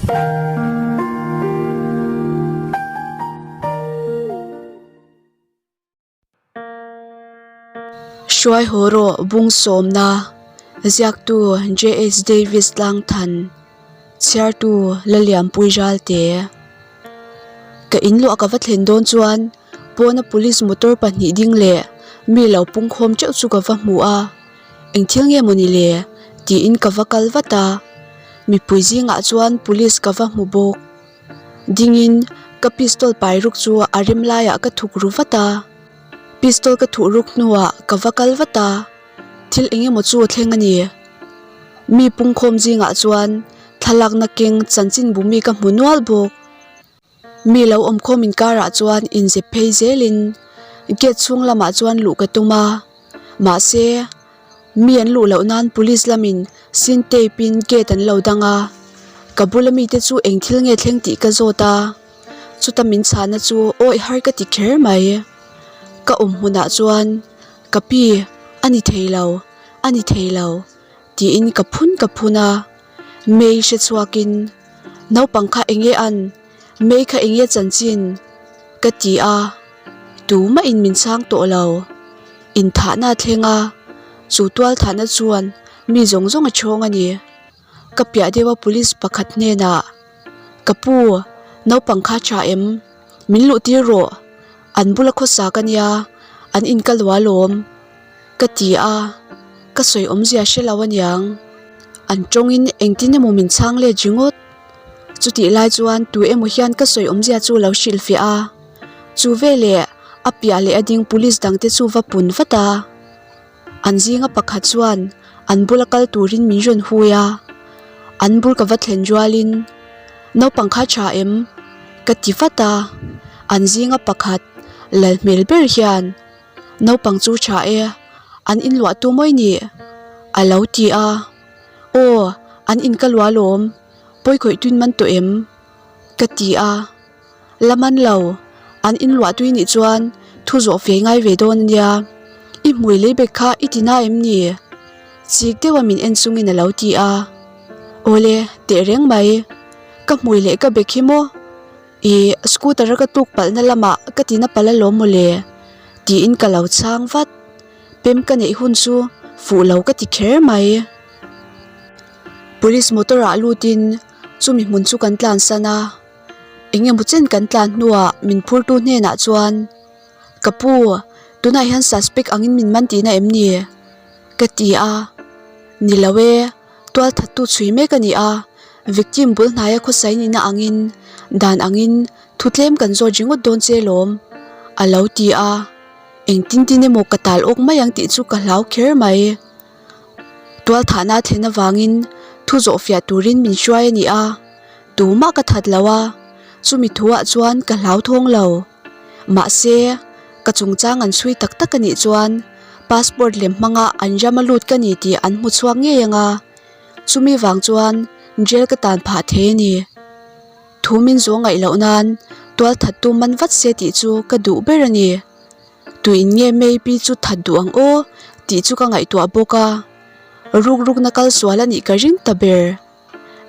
Hruai haw rawh bung sawmna ziaktu JH Davis Tlangthan chhiartu Lalianpui Ralte ka in luah ka va thlen dawn chuan pawna police motor pahnih ding leh mi lo pungkhawm teuh chu ka va hmu a. Eng thil nge mawni le? tiin ka va kal vat a, mipui zingah chuan police ka va hmu bawk. Dingin ka pistol pai ruk chu a rem laiah ka thuk ru vat a, pistol ka thuh ruk hnuah ka va kal vat a, thil eng emaw chu a thleng a ni. Mi pungkhawm zingah chuan thlalakna keng chanchinbu mi ka hmu nual bawk. Mi lo awmkhawm inkarah chuan inzep phei zelin gate chhung lamah chuan luh ka tum a, mahse mi an luh loh nan police lamin sin tape in gate an lo dang a, ka bula mite chu eng thil nge thleng tih ka zawt a, chuta min chhahna chu awi har ka ti kher mai. Ka awm hmunah chuan ka pi a ni thei lo, a ni thei lo tiin ka phun ka phun a, May hre chhuakin. Naupang kha enge an? May kha enge chanchin? Ka ti a, tumah in min chhang tawh lo. Inthahna a thleng a, chu tual thahna chuan mi zawng zawng a chhawng a ni. Ka piah deuh a police pakhat hnenah, Ka pu, naupang kha tha em? Min luh tir rawh, an bula khawsa ka nia, an in ka luah alawm. Ka ti a, ka sawi awmzia hre lo aniang. An tawngin engtin emaw min chhang let ringawt. Chutih lai chuan tu emaw hian ka sawi awmzia chu lo hrilhfiah a. Chu veleh a piah leh a ding police dangte chu va pun vat a. An zinga pakhat chuan an bula kal turin min rawn hui a. An bul ka va thlen rualin, Naupang kha tha em? ka ti vat a. An zinga pakhat lal hmel ber hian. Naupang chu tha e, an in luah tu mawi ni? A lo ti a. Aw, an in ka luah lawm, pawi khawih tuin man tawh em? Ka ti a. La man lo, an in luah tui nih chuan thu zawh fe ngai ve dawn a nia. I hmui lei bek kha i ti na em ni? Chik deuha min en chungin a lo ti a. Awle, tehreng mai. Ka hmui leh ka bek hi maw? Ih, scooter a ka tuk palhna lamah ka tina palh alawm mawle tiin ka lo chhang vat. Pem ka neih hun chu fuh lo ka ti kher mai. Police motor ah lutin chumi hmun chu kan tlan san a, eng emaw chen kan tlan hnuah min phurtu hnenah chuan, Ka pu, tunah hian suspect angin min man tihna em ni? ka ti a, Ni lo e. Tual thattu chhui mek a ni a, victim bul hnaia khawsai nihna angin dan angin thu tlem kan zawt ringawt dawn che lawm, a lo ti a. Engtin tin emaw ka tal awk mai ang tih chu ka hlau kher mai. Tual thahna thlen avangin thu zawh fiah turin min hruai a ni a, tumah ka that lo a, chumi thuah chuan ka hlau thawng lo. Mahse, ka chungchang an chhui tak tak a nih chuan passport lem hmanga an ram a lut ka ni tih an hmu chhuak ngei ang a, chumi vang chuan jail ka tan phah thei a ni. Thu min zawh ngaih loh nan tual that tu man vat se tih chu ka duh ber a ni. Tuin nge maybe chu that duh ang aw tih chu ka ngaihtuah bawk a, ruk rukna kal sual a nih ka ring ta ber.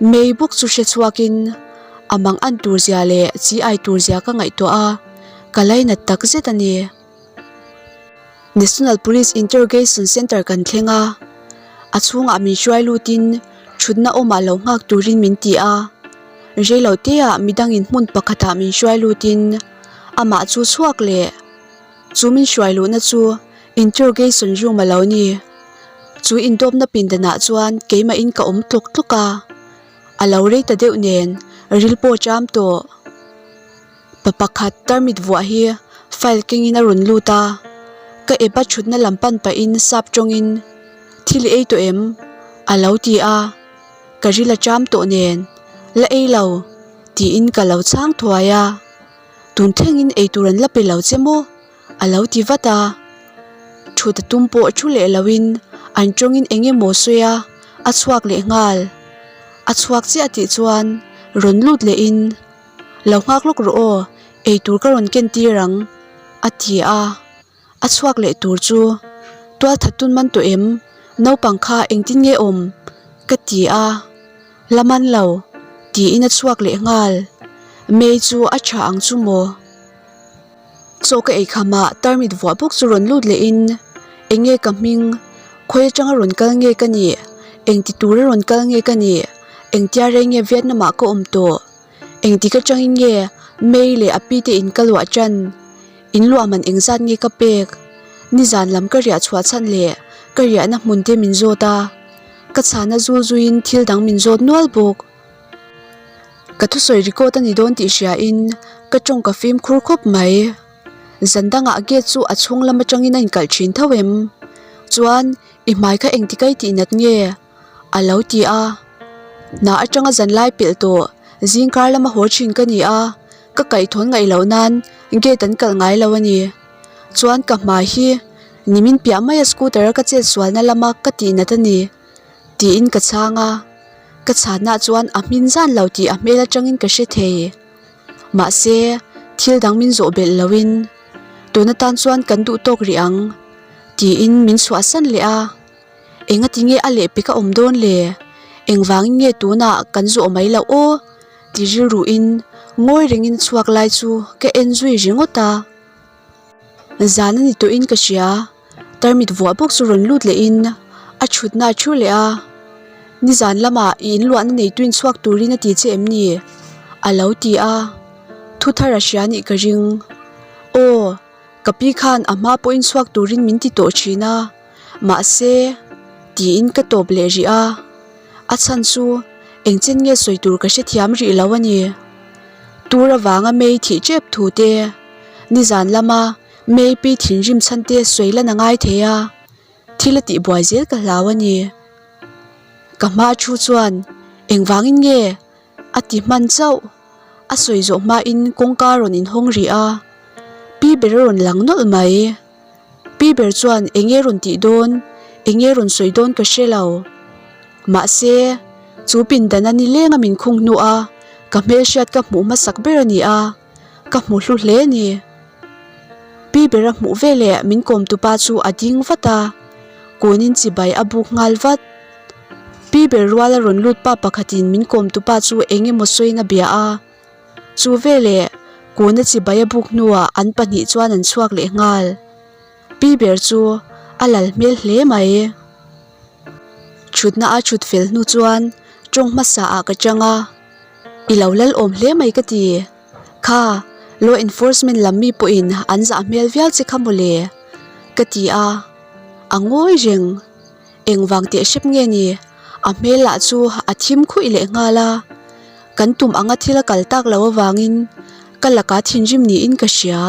Mei bawk chu hre chhuakin a mang an tur zia leh chi ai tur zia ka ngaihtuah a, ka lainat tak zet a ni. National Police Interrogation Centre kan thleng a, a chhungah min hruai lutin thutna awmah lo nghak turin min ti a, reilo teah midangin hmun pakhatah min hruai lutin amah chu chhuak leh chu min hruai luhna chu Interrogation room a lo ni. Chu indawpna pindanah chuan keimahin ka awm tlawk tlawk a, a lo rei ta deuh nen ril pawh cham tawh. Pa pakhat tarmit vuah hi file kengin a rawn lut a, ka ep a thutna lam pan pahin sap tawngin, Thil i ei tawh em? a lo ti a, ka ril a cham tawh nen, La ei lo, tiin ka lo chhang thuai a, Tun thlengin eitur an la pe lo che maw? A lo ti vat a, thut a tum pawh thu leh loin an tawngin eng emaw sawi a, a chhuak leh nghal. A chhuak chiah tih chuan rawn lut lehin, Lo nghak lawk rawh aw, eitur ka rawn ken tir ang, a ti a. A chhuak leh tur chu, Tualthat tun man tawh em? Naupang kha engtin nge awm? ka ti a, La man lo. Tiin a chhuak leh nghal. May chu a tha ang chu maw? Chaw ka ei khamah tarmit vuah bawk chu rawn lut lehin, Eng nge ka hming? Khawi atanga rawn kal nge ka nih? Engti tura rawn kal nge ka nih? Engtia rei nge Vietnam-ah ka awm tawh? Engtik atangin nge May leh a pi te in ka luah tan? In luah man engzat nge ka pek? Nizan lam ka riah chhuah chhan leh ka riahna hmun te min zawt a, ka chhana zul zuiin thil dang min zawt nual bawk. Ka thusawi record a ni dawn tih hriain ka tawng ka fimkhur khawp mai. Zan dangah gate chu a chhung lam atangin a inkalh thin tho em? Chuan i hmai kha engtik a i tih nat nge? A lo ti a. Hna atanga zan lai pelh tawh zingkar lama haw thin ka ni a, ka kaihtawn ngaih loh nan gate an kalh ngai lo a ni. Chuan ka hmai hi nimin piah maia scooter a ka chet sualna lama ka tih nat a ni tiin ka chhang a. Ka chhanah chuan a hmin zan lo tih a hmel atangin ka hre thei. Mahse, thil dang min zawh belh loin tun atan chuan kan duh tawk rih ang tiin min chhuahsan leh a. Engati nge a lehpek a awm dawn le? Engvangin nge tunah kan zawh mai loh aw? ti rilruin ngawi rengin chhuak lai chu ka en zui ringawt a. Zan a ni tawhin ka hria, tarmit vuah bawk chu rawn lut lehin a thutna a thu leh a. Nizan lamah i inluahna neituin chhuak turin a ti che em ni? a lo ti a, thu thar a hria nih ka ring. Aw, ka pi khan a hma pawhin chhuak turin min ti tawh thin a. Mahse, tiin ka tawp leh rih a, a chhan chu engchen nge sawi tur ka hrethiam rih lo a ni. Tur avanga May thih tep thu te, nizan lama May pi thinrim chhan te sawi lan a ngai thei a, thil a tihbuai zel ka hlau a ni. Ka hma thu chuan engvangin nge A ti hman chauh. A sawi zawh hmain kawngka rawn inhawng rih a, Pi ber a rawn lang nawlh mai. Pi ber chuan eng nge rawn tih dawn, eng nge rawn sawi dawn ka hre lo. Mahse, chu pindan a nileng a min khung hnu a, ka hmelhriat ka hmuh hmasak ber a ni a, ka hmu hlu hle a ni. Pi ber a hmuh veleh min kawmtupa chu a ding vat a, kunin chibai a buk nghal vat. Pi ber rual a rawn lut pa pakhatin min kawmtupa chu eng emaw sawiin a bia a, chu veleh kuna chibai a buk hnuah an pahnih chuan an chhuak leh nghal. Pi ber chu a lal hmel hle mai. Thutna a thut fel hnu chuan tawng hmasa ah ka chang a, I lo lal awm hle mai ka ti. Kha, law enforcement lam mi pawhin an zah hmel viau che kha mawle ka ti a, a ngawi reng. Engvang teh hrep nge ni? A hmel lah chu a thim khuih leh nghal a, kan tum anga thil a kal tak loh avangin ka laka thinrim niin ka hria.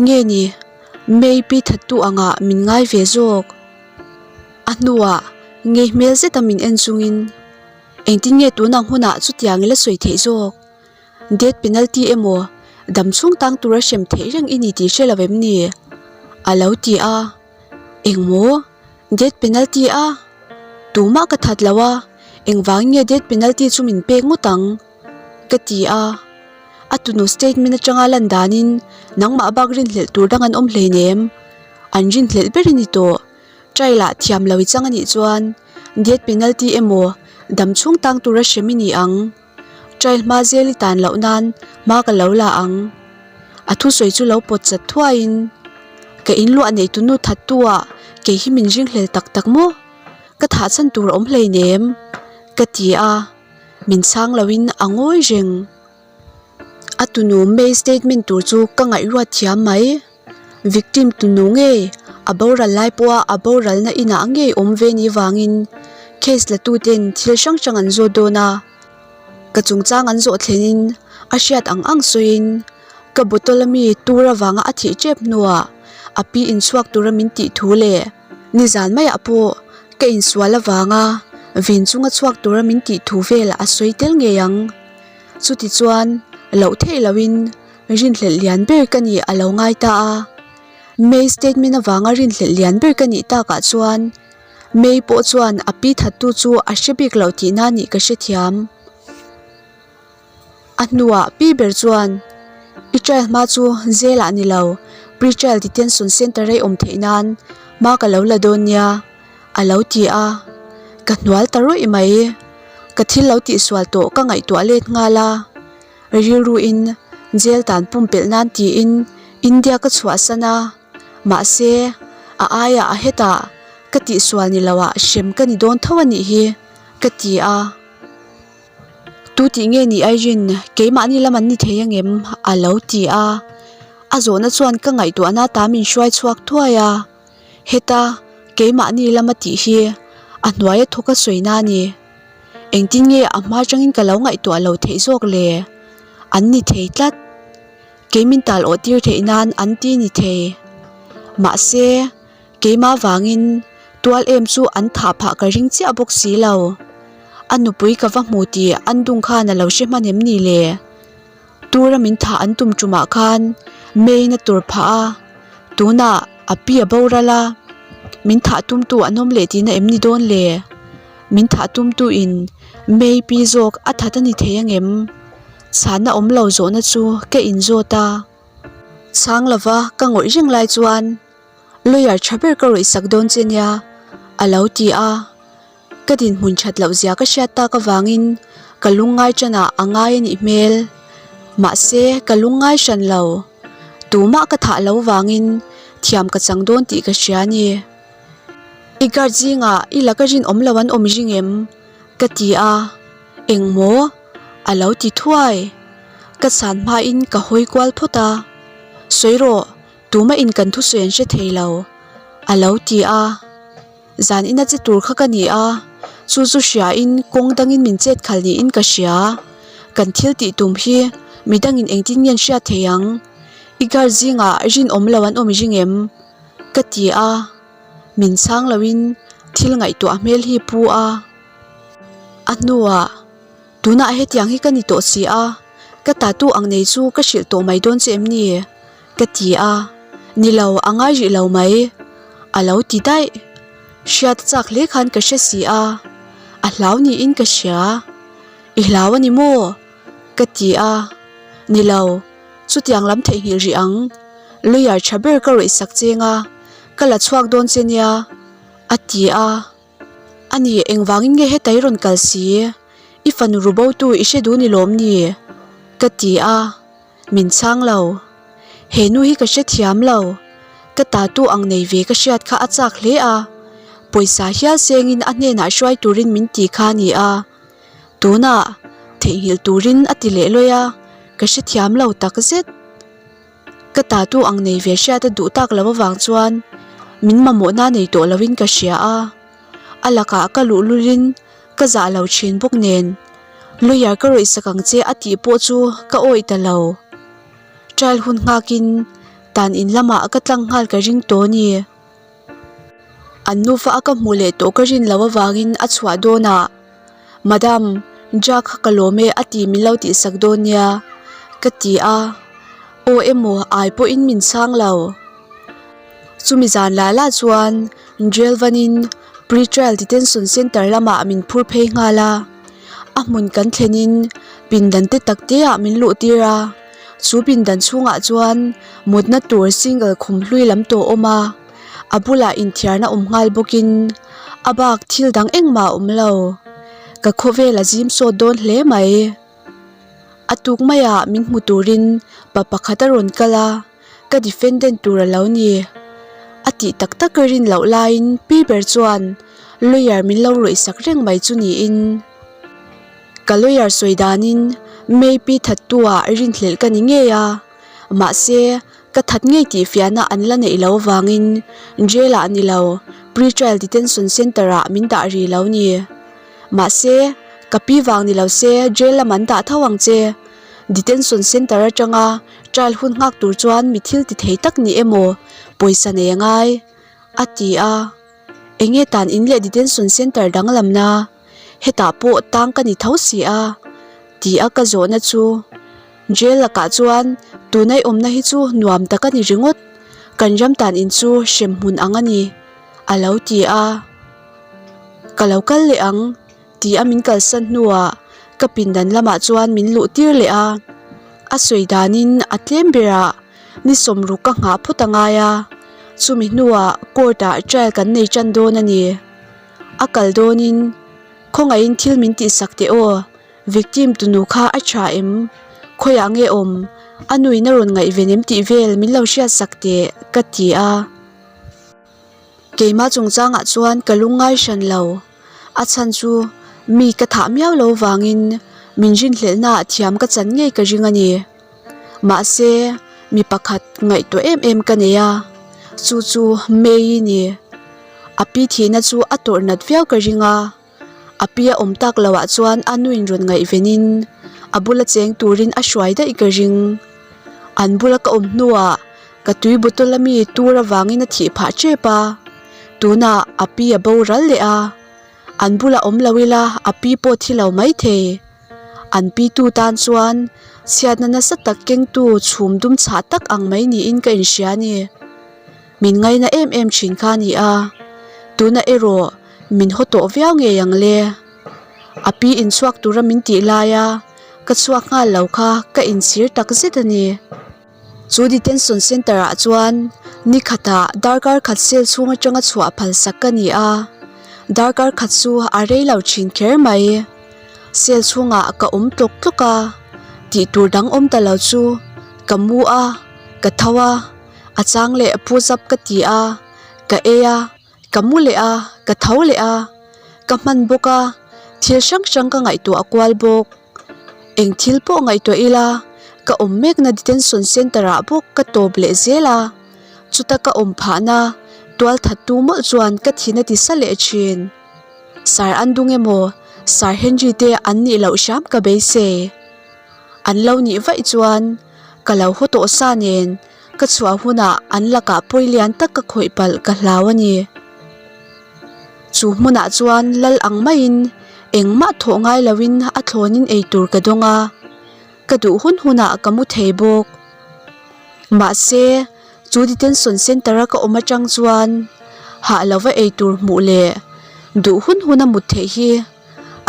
Nge ni, May pi thattu angah min ngai ve zawk. A hnuah ngei hmel zeta min en chungin, Engtin nge tunang hunah chutiang i la sawi theih zawk? Death penalty emaw dam chhung tang tura hrem theih reng i ni tih hre lo em ni? A lo ti a. Engmaw? Death penalty a? Tumah ka that lo a, engvangin nge death penalty chu min pek ngawt ang? Ka ti a. A tunu statement atanga lan danin nangmah bak rinhlelh tur dang an awm hleinem. An rinhlelh ber i ni tawh. Trial ah thiam lo i chang anih chuan death penalty emaw dam chhung tang tura hrem i ni ang. Trial hma zel i tan loh nan hma ka lo la ang. A thusawi chu lo pawt chat thuaiin, Ka inluah nei tunu thattu ah kei hi min ringhlel tak tak maw? Ka thah chhan tur a awm hleinem, ka ti a, min chhang loin a ngawi reng. A tunu May statement tur chu ka ngaihruat thiam mai. Victim tunu ngei a boral lai pawha a boralna inah ngei awm ve ni vangin case la tuten thil hrang hrang an zawt dawn a. Ka chungchang an zawh thlenin a hriat ang ang sawiin ka bottle a mi tur avanga a thih tep hnuah a pi inchhuak tura min tih thu leh nizan maiah pawh ka insual avanga vin chunga chhuak tura min tih thu vel a sawi tel ngei ang. Chutichuan loh theih loin rinhlelh lian ber ka nih a lo ngai ta a. May statement avanga rinhlelh lian ber ka nih takah chuan May pawh chuan a pi thattu chu a hre bik loh tihna nih ka hrethiam. A hnuah pi ber chuan I trial hma chu jail ah ni lo, pre-trial detention centre a i awm theih nan hma ka lo la dawn nia a lo ti a, ka hnual ta rawih mai. Ka thil lo tihsual tawh ka ngaihtuah let nghal a, rilruin jail tan pumpelh nan tiin India ka chhuahsan a, mahse a aiah a hetah ka tihsual ni loah hrem ka ni dawn tho a nih hi ka ti a. Tu tih nge ni Irene, keimahni lam an ni thei angem? a lo ti a, a zawhna chuan ka ngaihtuahna ta min hruai chhuak thuai a. Heta keimahni lama tih hi a hnuaia thawk a sawi na a ni. Engtin nge a hma atangin ka lo ngaihtuah lo theih zawk le? An ni thei tlat. Kei min tal awh tir theih nan an ti ni thei. Mahse, keimah vangin tual em chu an thah phah ka ring chiah bawk si lo. A nupui ka va hmu tih an dung khan a lo hre hman em ni le? Tura min thah an tum tumah khan main a tur phah a, tunah a pi a boral a, min thah tumtu an awm leh tihna em ni dawn le? Min thah tumtu in May pi zawk a that a ni thei angem? Chhanna awm lo zawhna chu ka inzawt a, chhang lova ka ngawih reng lai chuan lawyer tha ber ka rawih sak dawn che nia a lo ti a. Ka dinhmun that loh zia ka hriat tak avangin ka lungngai tanah a ngai a nih hmel. Mahse, ka lungngai hran lo. Tumah ka thah lo vangin thiam ka chang dawn tih ka hria a ni. I guard zingah i laka rinawm lo an awm ring em? ka ti a. Engmaw? a lo ti thuai. Ka chhan hmain ka hawi kual phawt a. Sawi rawh, tumah in kan thusawi an hre thei lo, a lo ti a. Zan ina che tur kha ka ni a, chu chu hriain kawng dangin min chet khal niin ka hria. Kan thil tih tum hi midangin engtin nge an hriat thei ang? I guard zingah rinawm lo an awm ring em? Ka ti a, min chhang loin thil ngaihtuah hmel hi pu a. A hnuah. Tunah hetiang hi ka ni tawh si a, ka tattoo ang nei chu ka hrilh tawh mai dawn che em ni? ka ti a, Ni lo, a ngai rih lo mai, a lo ti daih. Hriat chak hle khan ka hre si a, a hlau niin ka hria. I hlau a ni maw? ka ti a, Ni lo, chutiang lam theihnghilh rih ang, lawyer tha ber ka rawih sak cheng a, ka la chhuak dawn che nia, a ti a. A ni, engvangin nge heta i rawn kal si? I fanu ru botu i hre duh ni lawm ni? Ka ti a, min chhang lo. He nu hi ka hrethiam lo. Ka tatu ang nei ve ka hriat kha a chak hle a, pawisa hial sengin a hnenah hruai turin min ti kha a ni a. Tunah theihnghilh turin a ti leh lawi a, ka hrethiam lo takzet. Ka tatu ang nei ve hriat a duh tak lo avang chuan min mamawhna nei tawh loin ka hria a, a lakah ka luhlulin ka zah lo thin bawk nen lawyer ka rawih sak ang che a tih pawh chu ka awih ta lo. Trial hun nghakin tan in lamah ka tlang nghal ka ring tawh a ni. An nufa a ka hmuh leh tawh ka rin loh avangin a chhuah dawnah Madam, Ja kha ka lawm e a ti min lo tihsak dawn nia ka ti a, aw emaw ai pawhin min chhang lo. Chumi zan lah lah chuan Jail vanin Pre-trial Detention Centre lamah min phur phei nghal a, a hmun kan thlenin pindan te tak te ah min luh tir a, chu pindan chhungah chuan mutna tur single khum hlui lam tawh a awm a. A bulah inthiarna awm nghal bawkin a bak thil dang engmah a awm lo. Ka khawvel a zim sawt dawn hle mai. A tuk maiah min hmu turin pa pakhat a rawn kal a, ka defendant tur a lo ni. A tih tak tak ka rin loh laiin pi ber chuan lawyer min lo rawih sak reng mai chu niin. Ka lawyer sawi danin May pi thattu ah rinhlelh ka ni ngei a, mahse Ka that ngei tih fiahna an la neih lo avangin jail ah ni lo, pre-trial detention centre ah min dah ri lo ni. Mahse, ka pi vang ni lo se jail lam an dah tho ang che. Detention centre atanga trial hun nghak tur chuan mi thil ti thei tak ni emaw pawisa nei a ngai, a ti a. Enge tan in leh detention centre danglamna? Hetah pawh tang ka ni tho si a, ti a ka zawhna chu. Jail lakah chuan tunai awmna hi chu nuam tak a ni ringawt, kan ram tan in chu hrem hmun ang a ni, a lo ti a. Ka lo kal leh ang, ti a min kalsan hnuah ka pindan lamah chuan min luh tir leh a. A sawi danin a tlem berah ni sawmruk ka nghah phawt a ngai a, chumi hnuah court ah trial kan nei tan dawn a ni. A kal dawnin. Khawngaihin thil min tihsak teh aw, victim tunu kha a tha em? Khawiah nge awm? A nuin a rawn ngaihven em tih vel min lo hriatsak teh ka ti a. Keimah chungchangah chuan ka lungngai hran lo. A chhan chu mi ka thah miau lo vangin min rinhlelhnaah thiam ka chan ngei ka ring a ni. Mahse, mi pakhat ngaihtuah em em ka nei a, chu chu May-i ni. A pi thihna chu a tawrh nat viau ka ring a, a pi a awm tak loah chuan a nuin rawn ngaihvenin a bula cheng turin a hruai daih ka ring. An bula ka awm hnuah ka tui bottle a mi tur avangin a thih phah tep a, tunah a pi a boral leh a, an bulah awm lo ila a pi pawh thi lo maithei. An pitu tan chuan chhiatna nasa tak kengtu chhum dum chhah tak ang mai niin ka inhria a ni. Min ngaina em em thin kha a ni a, tuna erawh min haw tawh viau ngei ang le. A pi inchhuak tura min tih laia ka chhuak nghal lo kha ka inchhir tak zet a ni. Chu detention centre ah chuan ni khatah darkar khat cell chhung atanga chhuah phal sak ka ni a, darkar khat chu a rei lo thin kher mai. Cell chhungah ka awm tlawk tlawk a, tih tur dang awm ta lo chu ka mu a, ka tho a, a chang leh push up ka ti a, ka ei a, ka mu leh a, ka tho leh a, ka hman bawk a, thil hrang hrang ka ngaihtuah kual bawk. Eng thil pawh ngaihtuah ila, ka awm mekna detention centre ah bawk ka tawp leh zel a, chuta ka awm phahna tual thattu mawlh chuan ka thin a ti sa leh thin. Sir Andung emaw Sir Henry te an nih loh hram ka beisei. An lo nih vaih chuan ka lo haw tawh sa nen ka chhuah hunah an lakah pawi lian tak ka khawih palh ka hlau a ni. Chu hmunah chuan lal ang maiin engmah thawh ngai loin a thlawnin eitur ka dawng a, ka duh hun hunah ka mu thei bawk. Mahse, chu detention centre a ka awm atang chuan hah lova eitur hmuh leh duh hun huna mut theih hi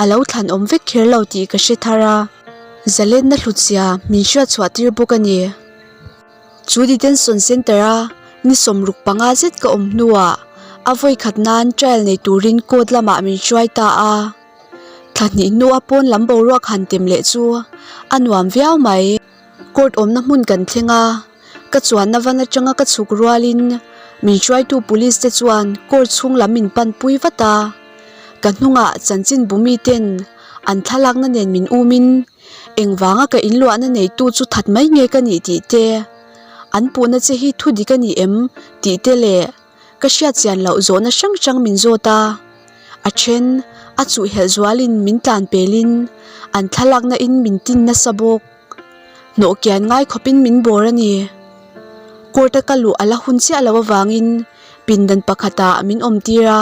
a lo thlan awm vek kher lo tih ka hre thar a, zalenna hlutzia min hriatchhuah tir bawk a ni. Chu detention centre a ni 65 zet ka awm hnuah a vawi khat nan trial nei turin court lamah min hruai ta a. Thla hnih hnua pawn lam boruak han tem leh chu a nuam viau mai. Court awmna hmun kan thleng a, ka chuanna van atanga ka chhuk rualin min hruaitu police te chuan court chhung lam min panpui vat a. Ka hnungah chanchin bumi ten an thlalakna nen min umin Engvanga ka inluahna neitu chu that mai nge ka nih tih te, an puhna che hi thu dik a ni em tih te leh ka hriat chian loh zawhna hrang hrang min zawt a. A then a chuh helh zualin min tlan pelin an thlalakna in min tin nasa bawk. Hnawh kian ngai khawpin min bawr a ni. Court a ka luh a la hun chiah loh avangin pindan pakhatah min awmtir a.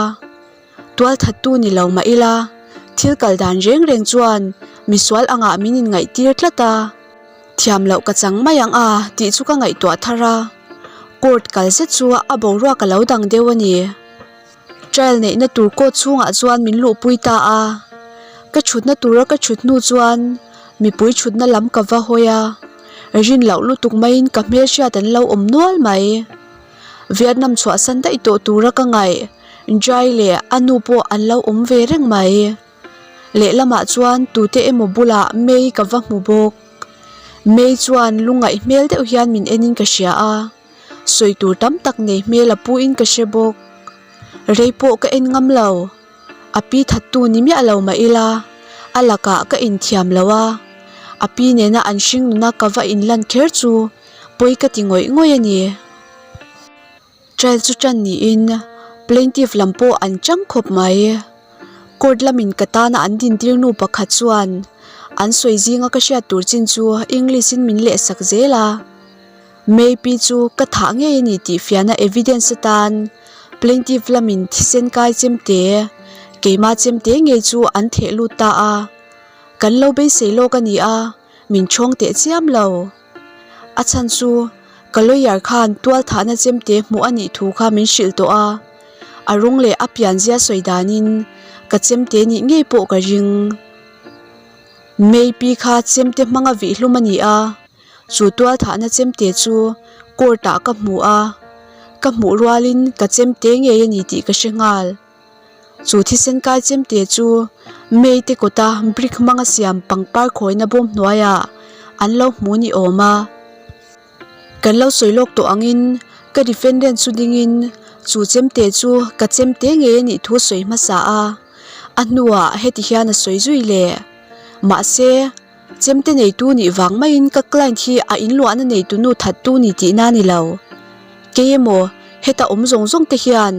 Tualthattu ni lo mah ila, thil kal dan reng reng chuan misual angah min inngaihtir tlat a. Thiam loh ka chang mai ang a tih chu ka ngaihtuah thar a, court kal zet chu a boruak a lo dang deuh a ni. Trial neihna tur court chhungah chuan min luhpui ta a, ka thutna tura ka thut hnu chuan mipui thutna lam ka va hawi a, rin loh lutuk maiin ka hmelhriat an lo awm nual mai. Vietnam chhuahsan daih tawh tura ka ngaih, Jai leh a nu pawh an lo awm ve reng mai. Lehlamah chuan tute emaw bulah May ka va hmu bawk. May chuan lungngaih hmel deuh hian min enin ka hria a, sawi tur tam tak nei hmel a puin ka hre bawk. Rei pawh ka en ngam lo, a pi thattu ni miah lo mah ila, a lakah ka inthiam lo a, a pi nena an hring nuna ka va inlan kher chu pawi ka ti ngawih ngawih a ni. Trial chu tan niin plaintiff lam pawh an chang khawp mai. Court lamin ka tana an dintir nu pakhat chuan an sawi zinga ka hriat tur chin chu English in min leh sak zel a. May pi chu ka thah ngei a ni tih fiahna evidence atan plaintiff lamin thisen kai chemte, keimah chemte ngei chu an theh lut ta a. Kan lo beisei lawk a ni a, min chhawng teh chiam lo. A chhan chu ka lawyer khan tual thahna chemte hmuh a nih thu kha min hrilh tawh a, a rawng leh a pianzia sawi danin ka chemte nih ngei pawh ka ring. May pi kha chemte hmanga vih hlum a ni a, chu tual thahna chemte chu court ah ka hmu a, ka hmuh rualin ka chemte ngei a ni tih ka hre nghal. Chu thisen kai chemte chu May te kawta brick hmanga siam pangpar khawina bawm hnuaiah an lo hmu ni awm a. Kan lo sawi lawk tawh angin ka defendant chu dingin chu chemte chu ka chemte ngei a nih thu a sawi hmasa a, a hnuah heti hian a sawi zui leh. Mahse, chemte neitu nih vang maiin ka client hi a inluahna neitu nu thattu ni tihna a ni lo. Kei emaw, heta awm zawng zawng te hian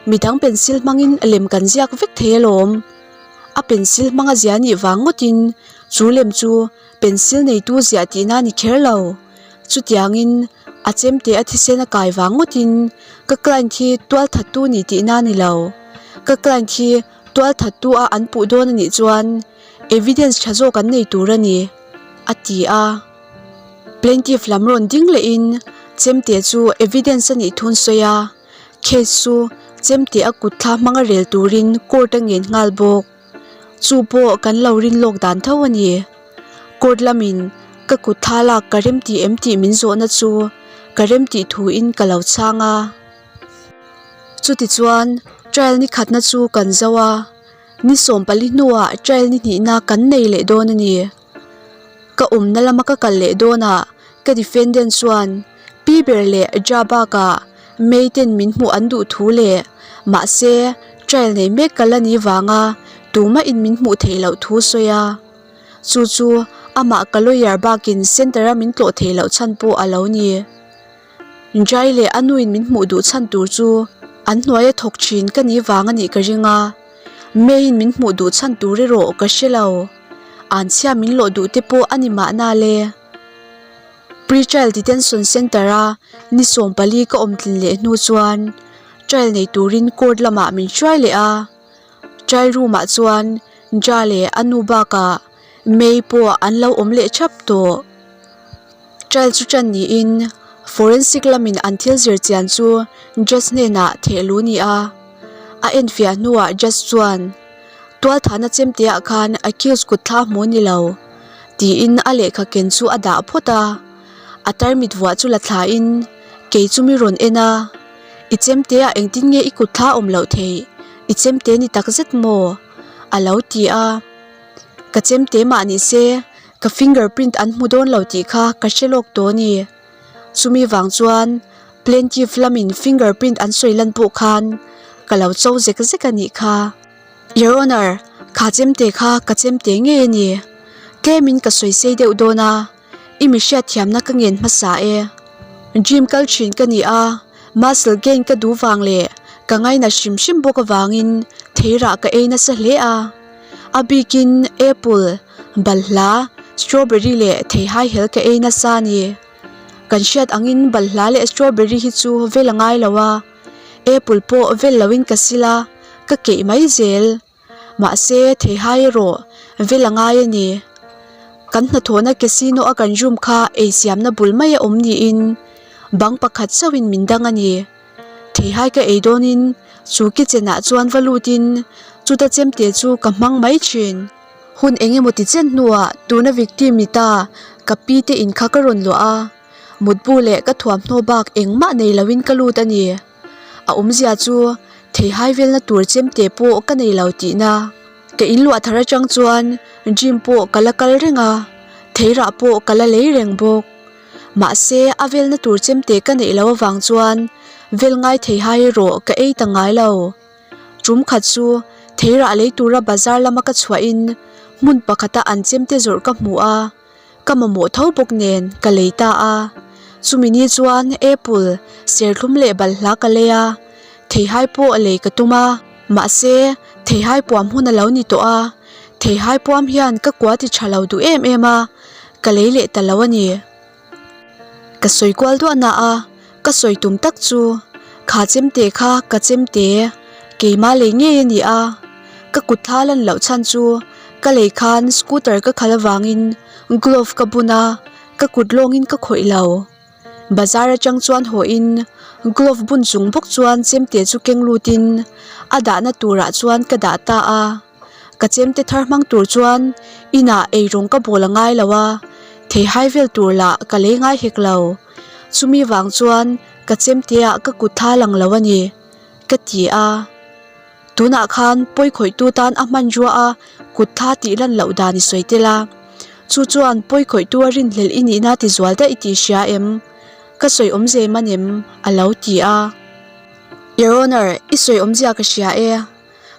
midang pencil hmangin lem kan ziak vek thei alawm. A pencil hmanga zia nih vang ngawtin chu lem chu Pencil neitu ziah tihna a ni kher lo. Chutiangin a chemte a thisen a kai vang ngawtin ka client hi tual thattu ni tihna a ni lo. Ka client hi tual thattu a an puh dawn a nih chuan evidence tha zawk an nei tur a ni, a ti a. Plaintiff lam rawn ding lehin chemte chu evidence a nih thun sawi a, case chu chemte a kut thla hmanga rel turin court a ngen nghal bawk. Chu pawh kan lo rin lawk dan tho a ni. Court lamin ka kut tha lak ka rem tih em tih min zawhna chu ka rem tih thuin ka lo chhang a. Chutichuan trial ni khatna chu kan zo a, ni 14 hnuah trial ni hnihna kan nei leh dawn a ni. Ka awmna lama ka kal leh dawnah ka defendant chuan pi ber leh Ja bakah May ten min hmuh an duh thu leh mahse trial nei mek ka la ni vanga tumah in min hmuh theih loh thu sawi a. Chu chu amah ka lawyer bakin centre a min tlawh theih loh chhan pawh a lo ni. Jai leh a nuin min hmuh duh chhan tur chu an hnuaia thawk thin ka ni vang a nih ka ring a, May-in min hmuh duh chhan tur erawh ka hre lo. Anchhia min lawh duh te pawh a ni mahna le. Pre-trial detention centre-a ni 14 ka awm tlin leh hnu chuan trial nei turin court lamah min hruai leh a. Trial room-ah chuan Ja leh a nu bakah May pawh an lo awm leh thap tawh. Trial chu ṭan niin forensic lamin an thil zir chian chu judge hnenah thehlu ni a. A enfiah hnuah judge chuan, Tualthahna chemteah khan accused kut thla hmu ni lo, tiin a lehkha ken chu a dah phawt a. A tarmit vuah chu la thlain kei chu mi rawn en a, I chemteah engtin nge i kut thla awm loh theih? I chemte ni takzet maw? a lo ti a. Ka chemte mah ni se, ka finger print an hmu dawn lo tih kha ka hre lawk tawh a ni. Chumi vang chuan plaintiff lamin finger print an sawi lan pawh khan ka lo cho zek zek a nih kha. Your Honour, kha chemte kha ka chemte ngei a ni. Tlemin ka sawi sei deuh dawn a, i mi hriatthiamna ka ngen hmasa e. Gym kal thin ka ni a, muscle gain ka duh vang leh ka ngainat hrim hrim bawk avangin theirah ka ei nasa hle a. A bikin apple, balhla, strawberry leh theihai hel ka ei nasa a ni. Kan hriat angin balhla leh strawberry hi chu vel a ngai lo a, apple pawh vel loin ka sil a, ka keih mai zel. Mahse theihai erawh vel a ngai a ni. Kan hnathawhna casino a kan room kha ei siamna bul mai a awm niin bang pakhat chauhin min dang a ni. Theihai ka ei dawnin chu kitchen ah chuan va lutin chuta chemte chu ka hmang mai thin. Hun eng emaw ti chen hnuah tuna victim ni ta ka pi te in kha ka rawn luah a, mutbu leh ka thuamhnaw bak engmah nei loin ka lut a ni. A awmzia chu theihai velna tur chemte pawh ka nei lo tihna. Ka in luah thar atang chuan gym pawh ka la kal reng a, theirah pawh ka la lei reng bawk. Mahse, a velna tur chemte ka neih loh avang chuan vel ngai thei hai erawh ka ei ta ngai lo. Tum khat chu theirah lei tura bazar lama ka chhuahin hmun pakhata an chemte zawrh ka hmu a, ka mamawh tho bawk nen ka lei ta a. Chumi ni chuan apple, serthlum leh balhla ka lei a, theihai pawh lei ka tum a. Mahse, theihai puam hun a lo ni tawh a, theihai puam hian ka kua ti tha lo duh em em a, ka lei leh ta lo a ni. Ka sawi kual duah na a, ka sawi tum tak chu kha chemte kha ka chemte keimah lei ngei a ni a, ka kut thla lan loh chhan chu ka lei khan scooter ka khalh avangin glove ka bun a, ka kut lawngin ka khawih lo. Bazar atang chuan hawhin glove bun chung bawk chuan chemte chu keng lutin a dahna turah chuan ka dah ta a. Ka chemte thar hmang tur chuan inah eirawng ka bawl a ngai lo a, theihai vel tur lah ka lei ngai hek lo. Chumi vang chuan ka chemteah ka kut thla lang lo a ni, ka ti a. Tunah khan pawikhawihtu tan a hmanrua a. Kut tha tih lan loh dan i sawi tel a. Chu chuan pawi khawihtu a rinhlelh i nihna ti zual daih tih hria em? Ka sawi awmze man em? A lo ti a. Your Honour, i sawi awmzia ka hria e.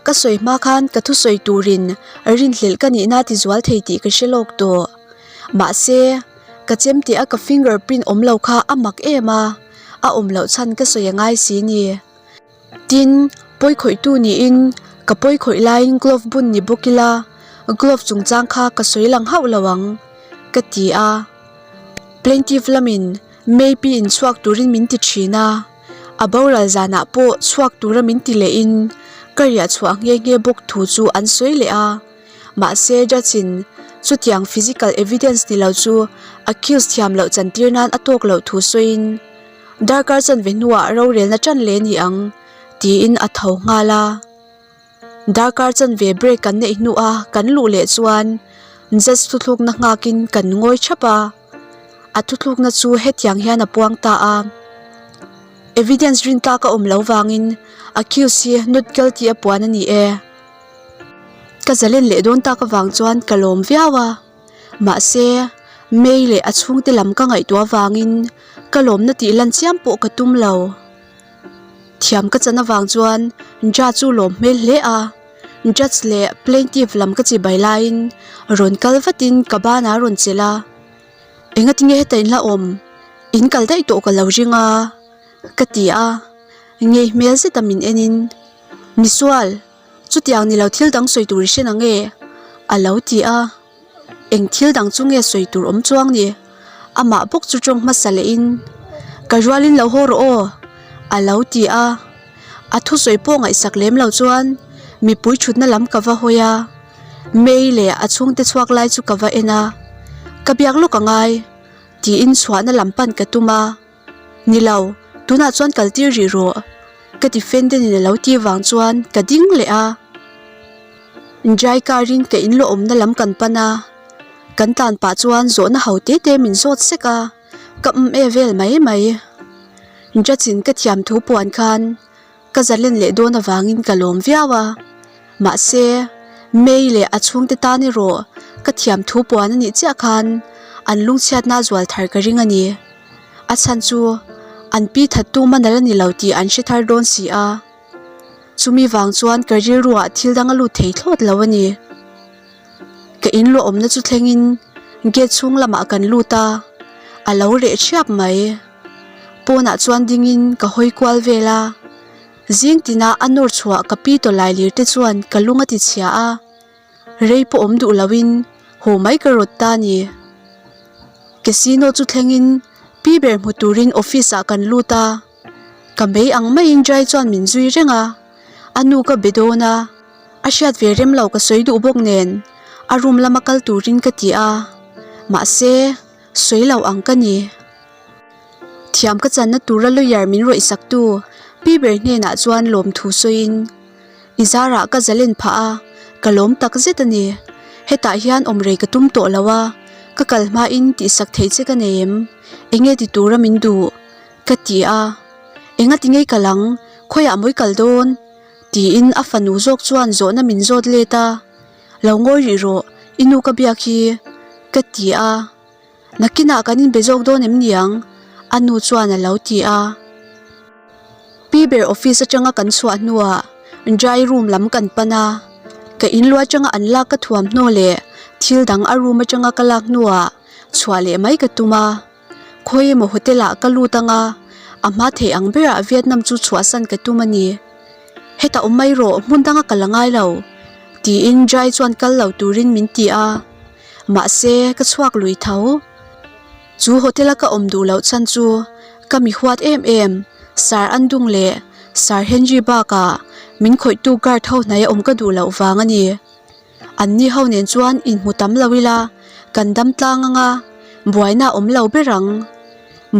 Ka sawi hma khan ka thusawi turin rinhlelh ka nihna ti zual thei tih ka hre lawk tawh. Mahse, ka chem tih a ka finger print awm lo kha a mak em a, a awm loh chhan ka sawi a ngai si ni. Tin, pawi khawihtu niin ka pawi khawih laiin glove bun ni bawk ila, glove chungchang kha ka sawi lang hauh lo ang, ka ti a. Plaintiff lamin Maybe in chhuak turin min ti thin a, a boral zanah pawh chhuak tura min ti lehin ka riah chhuah nghe nghe bawk thu chu an sawi leh a. Mahse judge in chutiang physical evidence ni lo chu accused thiam loh chantir nan a tawk loh thu sawiin darkar chanve hnuah rorelna tan leh ni ang tiin a tho nghal a. Darkar chanve break kan neih hnua kan luh leh chuan judge thuthlukna nghakin kan ngawi thap a. A thuthlukna chu hetiang hian a puang ta a, Evidence rin tlak a awm lo vangin accused hi not guilty a puan a ni e. Ka zalen leh dawn tak avang chuan ka lawm viau a, mahse May leh a chhungte lam ka ngaihtuah avangin ka lawmna tih lan chiam pawh ka tum lo. Thiam ka chan avang chuan Ja chu lawm hmel hle a, Judge leh Plaintiff lam ka chibai laiin rawn kal vatin ka banah a rawn chelh a, Engatinge heta in la awm? In kal daih tawh ka lo ring a, ka ti a, ngei hmel zeta min enin, Misual, chutiang ni lo thil dang sawi tur i hre na nge? a lo ti a. Eng thil dang chu nge sawi tur awm chuang ni? Amah bawk chu tawng hmasa lehin, Ka rualin lo haw rawh aw, a lo ti a. A thusawi pawh ngaihsak lem lo chuan mipui thutna lam ka va hawi a. May leh a chhungte chhuak lai chu ka va en a, Ka biak lawk a ngai, tiin chhuahna lam pan ka tum a. Ni lo, tunah chuan kal tir rih rawh, ka defendant in a lo tih vang chuan ka ding leh a. Dry car in ka in lawhawmna lam kan pan a, kan tlan pah chuan zawhna ho te te min zawt sek a, ka um e vel mai mai. Judge in ka thiam thu puan khan ka zalen leh dawn avangin ka lawm viau a, mahse May leh a chhungte tan erawh ka thiam thu puan a nih chiah khan an lungchhiatna zual thar ka ring a ni. A chhan chu an pi that tum a nal a ni lo tih an hre thar dawn si a. Chumi vang chuan ka rilruah thil dang a lut thei thlawt lo a ni. Ka in luah awmna chu thlengin gate chhung lamah kan lut a, a lo reh thiap mai. Pawnah chuan dingin ka hawi kual vel a, zing tina a nawr chhuah ka pi tawlai lir te chuan ka lung a ti chhia a, rei pawh awm duh loin haw mai ka rawt ta a ni. Casino chu thlengin pi ber hmu turin office ah kan lut a. Ka mei ang maiin Jai chuan min zui reng a, a nu ka be dawn a, a hriat ve rem lo ka sawi duh bawk nen a room lama kal turin ka ti a, mahse sawi lo ang ka ni. Thiam ka channa tura lawyer min rawih sak tu pi ber hnenah chuan lawmthu sawiin i zarah ka zalen phah a, ka lawm tak zet a ni. Hetah hian awm rei ka tum tawh lo a, ka kal hmain tihsak theih che ka nei em? Enge ti tura min duh? Ka ti a, Engati ngei kal ang, khawiah mawi kal dawn? tiin a fanu zawk chuan zawhna min zawt let a, Lo ngawi rih rawh, i nu ka biak hi, ka ti a, Nakinah kan inbe zawk dawn em niang? a nu chuan a lo ti a. Pi ber office atanga kan chhuah hnuah dry room lam kan pan a, ka inlu atanga an lak ka thuamhnaw leh thil dang a room atanga ka lak hnuah chhuah leh mai ka tum a. Khawi emaw hotel ah ka lut anga, a hma theih ang berah Vietnam chu chhuahsan ka tum a ni. Hetah awm mai rawh, hmun danga ka la ngai lo, tiin Jai chuan kal lo turin min ti a. Mahse, ka chhuak lui tho. Chu hotel a ka awm duh loh chhan chu ka mi huat em em, Sir Andung leh Sir Henry bakah min khawihtu guard ho hnaia awm ka duh loh vang a ni. An ni ho nen chuan inhmu tam lo ila, kan dam tlang anga, buaina a awm lo ber ang.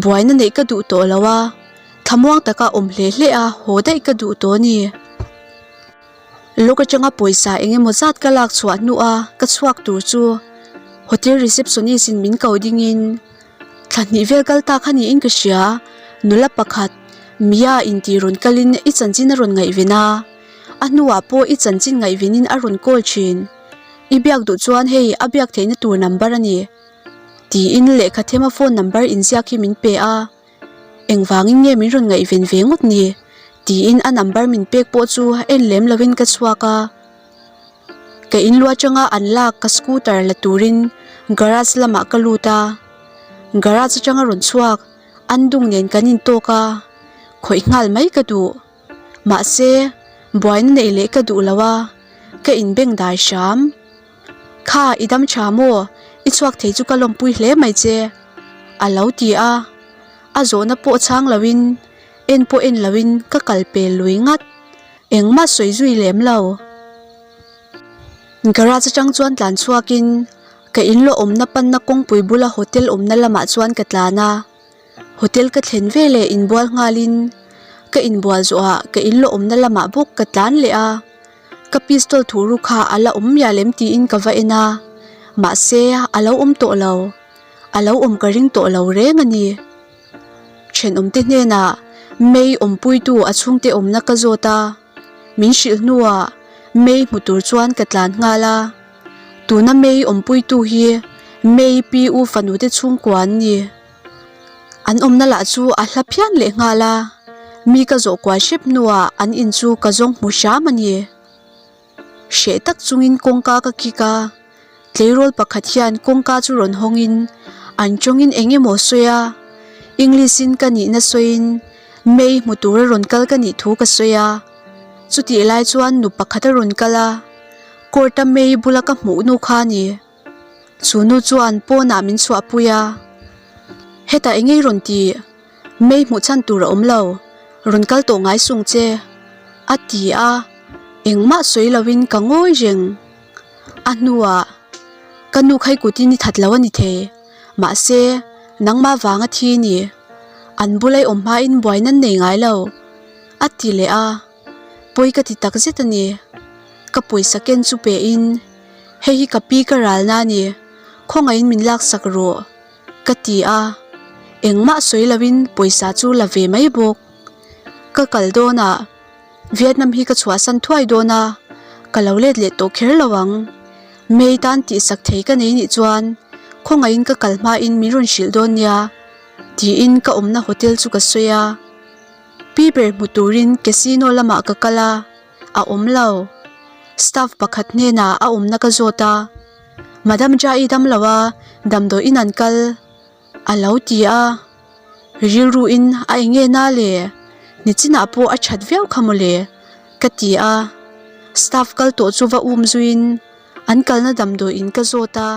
Buaina neih ka duh tawh lo a, thlamuang taka awm hle hle a haw daih ka duh tawh a ni. Lawk atanga pawisa eng emaw zat ka lak chhuah hnua ka chhuak tur chu hotel receptionist in min ko dingin thla hnih vel kal ta kha niin ka hria, nula pakhat Mia intih rawn kalin i chanchin a rawn ngaihven a. A hnuah pawh i chanchin ngaihvenin a rawn call thin. I biak duh chuan hei a biak theihna tur number a ni. Tiin lehkha thema phone number inziak hi min pe a. Engvangin nge min rawn ngaihven ve ngawt ni? Tiin a number min pek pawh chu en lem lovin ka chhuak a. Ka inlu atanga an lak ka scooter la turin garage lamah ka lut a. Garage atanga rawn chhuak an dung nen kan intawk a, khawih nghal mai ka duh. Mahse, buaina neih leh ka duh lo a, ka inbeng dai hram. Kha, i dam tha maw? I chhuak thei chu ka lawmpui hle mai che, a lo ti a. A zawhna pawh chhang loin, en pawh en loin ka kal pel lui ngat. Engmah sawi zui lem lo. Garage atang chuan tlan chhuakin ka inlawh awmna panna kawngpui bula hotel awmna lamah chuan ka tlan a. Hotel ka thlen ve leh inbual nghalin ka inbual zawhah ka inlawh awmna lamah bawk ka tlan leh a. Ka pistol thu ru kha a la awm mial em tiin ka va en a, mahse a lo awm tawh lo. A lo awm ka ring tawh lo reng a ni. Thenawmte hnenah May awmpuitu a chhungte awmna ka zawt a, min hrilh hnuah May hmu tur chuan ka tlan nghal a. Tuna May awmpuitu hi May pi u fanute chhungkua an ni. An awmna lah chu a hla phian leh nghal a, mi ka zawh kual hrep hnuah an in chu ka zawng hmu hram a ni. Hreh tak chungin kawngka ka kik a, tleirawl pakhat hian kawngka chu rawn hawngin an tawngin eng emaw sawi a, English in ka nihna sawiin May hmu tura rawn kal ka nih thu ka sawi a, chutih lai chuan nu pakhat a rawn kal a, court a May bula ka hmuh nu kha a ni. Chu nu chuan pawnah min chhuahpui a, Hetah eng ngei rawn ti? Mei hmuh chhan tur a awm lo, rawn kal tawh ngai sung che, a ti a, engmah sawi lovin ka ngawi reng. A hnuah, Ka nu khai kutin i that lo a ni thei, mahse, nangmah vanga thi ni, an bula i awm hmain buai nan nei ngai lo, a ti leh a, pawi ka ti takzet a ni. Ka pawisa ken chu pein, Hei hi ka pi ka ralna a ni, khawngaihin min laksak rawh, ka ti a. Engmah sawi loin pawisa chu la ve mai bawk. Ka kal dawn a, Vietnam hi ka chhuahsan thuai dawn a, ka lo let leh tawh kher lo ang. May tan tihsak thei ka nei nih chuan khawngaihin ka kal hmain min rawn hrilh dawn nia, tiin ka awmna hotel chu ka sawi a. Pi ber hmu turin casino lamah ka kal a. A awm lo. Staff pakhat hnenah a awmna ka zawt a, Madam Jai dam lo a, damdawiin an kal a lo ti a. Rilruin a eng nge na le? Nichinah pawh a that viau kha mawle ka ti a. Staff kal tawh chu va um zuiin an kalna damdawiin ka zawt a.